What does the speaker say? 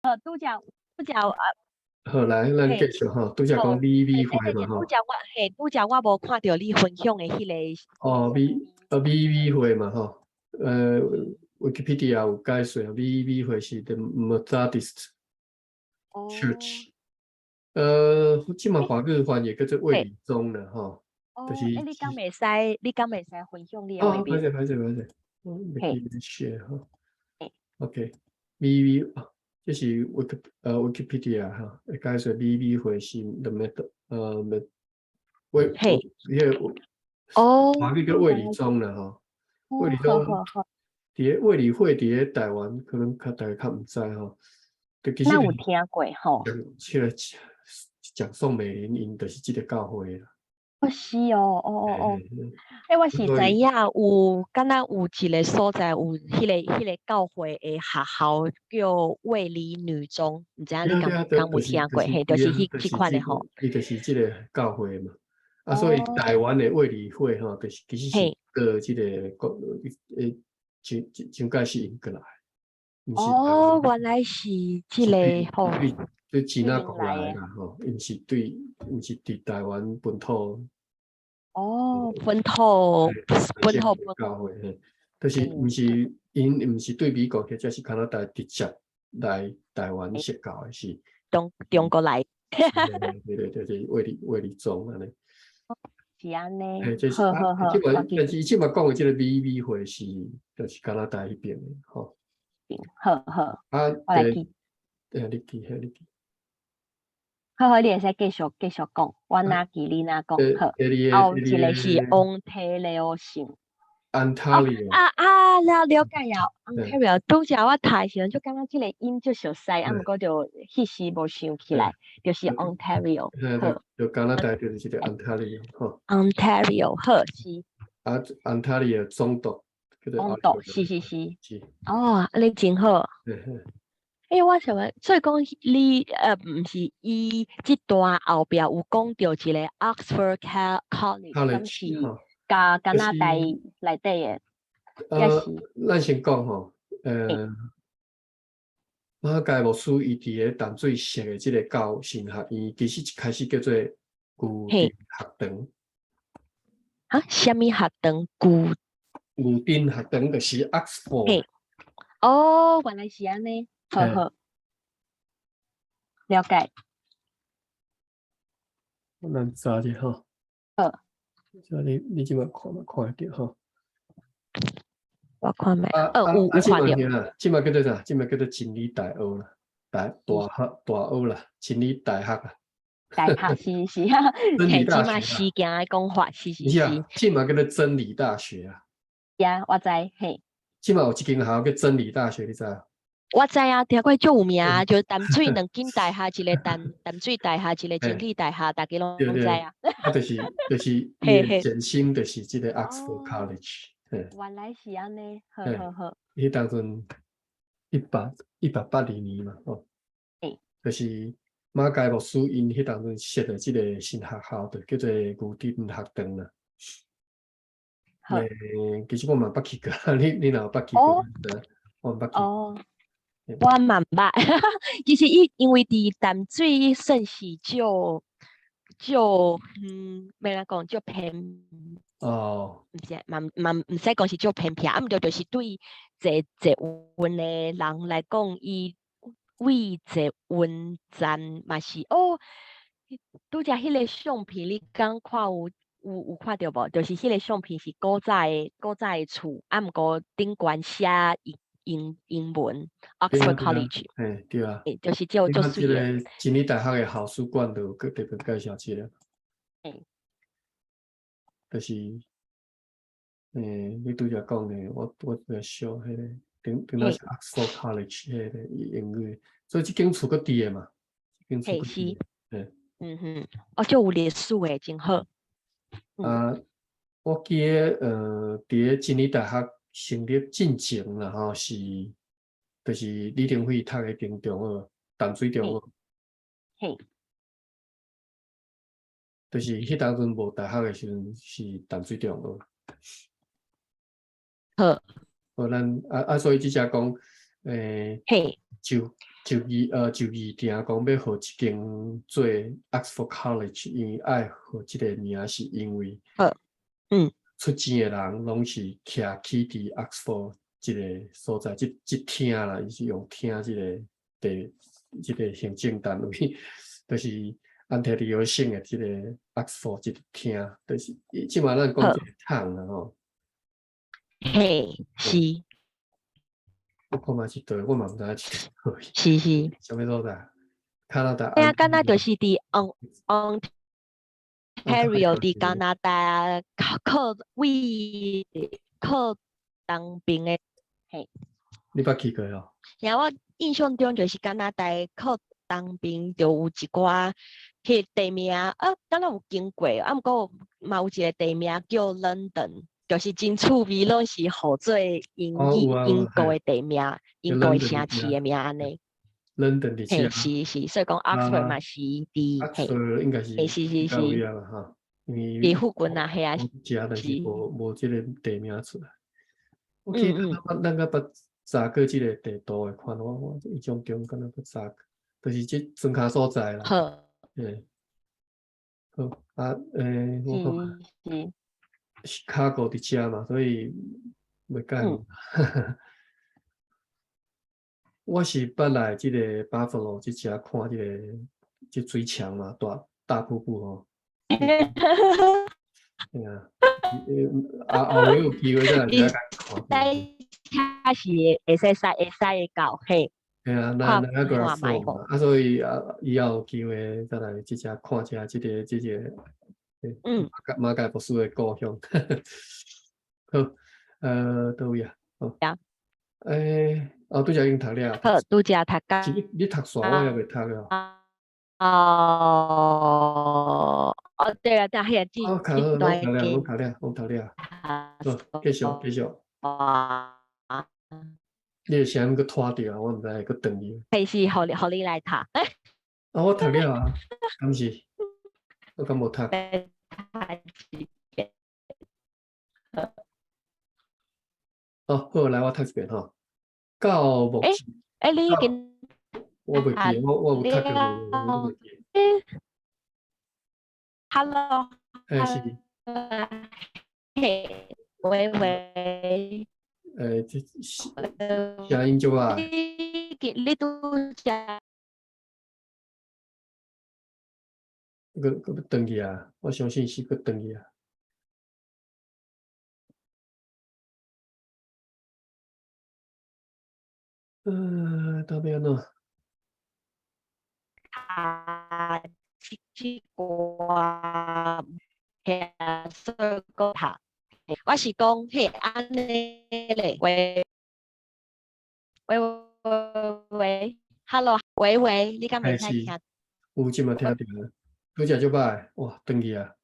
好，拄才拄才啊。好，來，咱繼續吼，拄才講美美會嘛吼。拄才我嘿，拄才我無看著你分享的彼個。哦，美美會嘛吼，Wikipedia 有解說，美美會是 The Methodist Church。這馬華語翻譯叫做衛理宗啦吼。就是。欸，你敢會使？你敢會使分享你的畫面？哦，歹勢歹勢歹勢，我袂記得 share 吼。OK，美美啊。這是 Wikipedia 哈，會解說美美會是 the Meth 衛，彼個華語叫衛理宗啦吼，衛理宗佇個衛理會佇個台灣，可能較大家較毋知吼。就其實咱有聽過吼。這個蔣宋美齡𪜶就是這個教會啦。哦，是哦，哦哦哦，欸，我是知影有，敢若有一個所在有彼個教會的學校叫衛理女中，毋知影你敢有聽過？嘿，就是彼這款的吼。伊就是這個教會嘛。啊，所以台灣的衛理會吼，就是其實是過這個國蔣介石引過來。哦，原來是這個吼。對支那國來的啦吼，毋是對，毋是佇台灣本土。哦，本土本土教會，嘿，就是毋是𪜶毋是對美國或者是加拿大直接來台灣設教的，是中國來。對對對，就是衛理宗按呢。是按呢。嘿，這是啊，這馬但是這馬講的這個美美會是，就是加拿大彼邊的吼。好好。啊，我來記。對，你記，嘿，你記。好好，你會使繼續講，我若記，你若講，好。後一個是翁提羅省。安塔利啊啊，了解啊，Ontario 拄才我讀的時陣，就感覺這個音足熟悉，啊，毋過就彼時無想起來，就是 Ontario。好，就加拿大就是這個 Ontario 吼。 Ontario 好是。啊，安塔利的總督。總督是是是。是。哦，按呢真好。欸，我想問，所以講你毋是伊這段後壁有講著一個 Oxford College，敢是佮加拿大內底的？咱先講吼，馬偕牧師伊佇個淡水設的這個教神學院，其實一開始叫做牛津學堂。啊？啥物學堂？牛牛津學堂就是 Oxford。哦，原來是按呢。好好，了解。咱查者吼。好。這你這馬看嘛看會著吼。我看覓。有看著。這馬叫做啥？這馬叫做真理大學啦，大學啦，真理大學啊。大學是是啊，真理大學。這馬時行的講法是是是。這馬叫做真理大學啊。呀，我知嘿。這馬有一間學校叫真理大學，你知？我知啊，聽過足有名，就淡水兩間大學，一個淡水大學，一個真理大學，大家攏知啊。啊，就是伊的前身，就是這個 Oxford College。原來是按呢，好好好。彼當陣1880年嘛，吼。就是馬偕牧師𪜶彼當陣設的這個新學校，就叫做牛津學堂啦。其實我嘛捌去過，你若有捌去過？我毋捌去。哦。我嘛毋捌，其實伊因為佇淡水算是足足，欲按怎講，足偏。毋是，嘛嘛毋使講是足偏僻，啊，毋著就是對坐運的人來講，伊位坐運站嘛是哦。拄才彼個相片，你敢看有看著無？就是彼個相片是古早的厝，啊，毋過頂懸寫英文 Oxford College。嘿，對啊。就是這足媠的。真理大學的校史館就有閣特別介紹這個。就是，你拄才講的，我在想彼個頂頂仔是 Oxford College 彼個英語，所以這間厝閣佇的嘛。這間厝閣佇。嘿。嗯哼，哦，足有歷史的，真好。啊，我記得，佇個真理大學成立進前啦，吼，是，就是李登輝讀的彼間中學，淡水中學。就是彼當陣無大學的時陣，是淡水中學。好。好，咱啊啊，所以這才講，就就預定講欲予這間做 Oxford College，因為愛予這个名是因為出錢的人攏是徛起佇 Oxford 這个所在，這廳啦，伊是用廳這个地，這个行政單位，就是安大略省的這个 Oxford 這个廳，就是這馬咱講這个 town 啦吼。嘿，是。我看覓是佗，我嘛毋知影是佗位。是是。啥物所在？加拿大。嘿啊，敢若就是佇 Ontario 佇加拿大靠位靠東邊的，嘿。你捌去過哦？然後我印象中就是加拿大靠東邊就有一寡彼地名，啊，敢若有經過，啊，毋過嘛有一个地名叫 London，就是真趣味，攏是予做英語英國的地名，英國的城市的名按呢。 London 佇嘿，是是，所以講 Oxford 嘛是佇嘿， Oxford 應該是嘿，是是是，佇附近啊，嘿啊，遮但是無這个地名出來。我記得咱閣捌查過這个地圖的款，我印象中敢若捌查過，就是這莊跤所在啦。好。嘿。好啊，我看是。 Chicago 佇遮嘛，所以袂共。我是捌來這个 Buffalo 這遮看這个這水牆嘛，大瀑布吼。嘿啊，後後有機會再來遮看。車是會使會到，嘿。嘿啊，那那個嘛，啊，所以啊，以後有機會再來這遮看一下這個馬蓋博士的故鄉。好，佗位啊？好。哦，拄才已經讀了。好，拄才讀到。是你讀煞，我猶未讀啊。哦，哦，對啊，對啊，彼個哦，較好，攏讀了，攏讀了，攏讀了。好，繼續，繼續。你的聲音閣拖著啊，我毋知會閣斷去。係是，予你來讀。啊，我讀了啊，敢是？我敢無讀？讀一遍。哦，好，來，我讀一遍吼。到目前，欸，你已經我袂記，我有讀過，我袂記。 Hello。欸，是。嘿，喂喂。欸，這聲音足歹。你拄才。閣欲斷去啊！我相信是閣斷去啊。到欲按怎？啊，這歌，嘿啊，所以講讀，我是講嘿按呢咧，喂喂喂喂，Hello，喂喂，你敢袂使聽？有這馬聽著，拄才足歹，哇，斷去啊！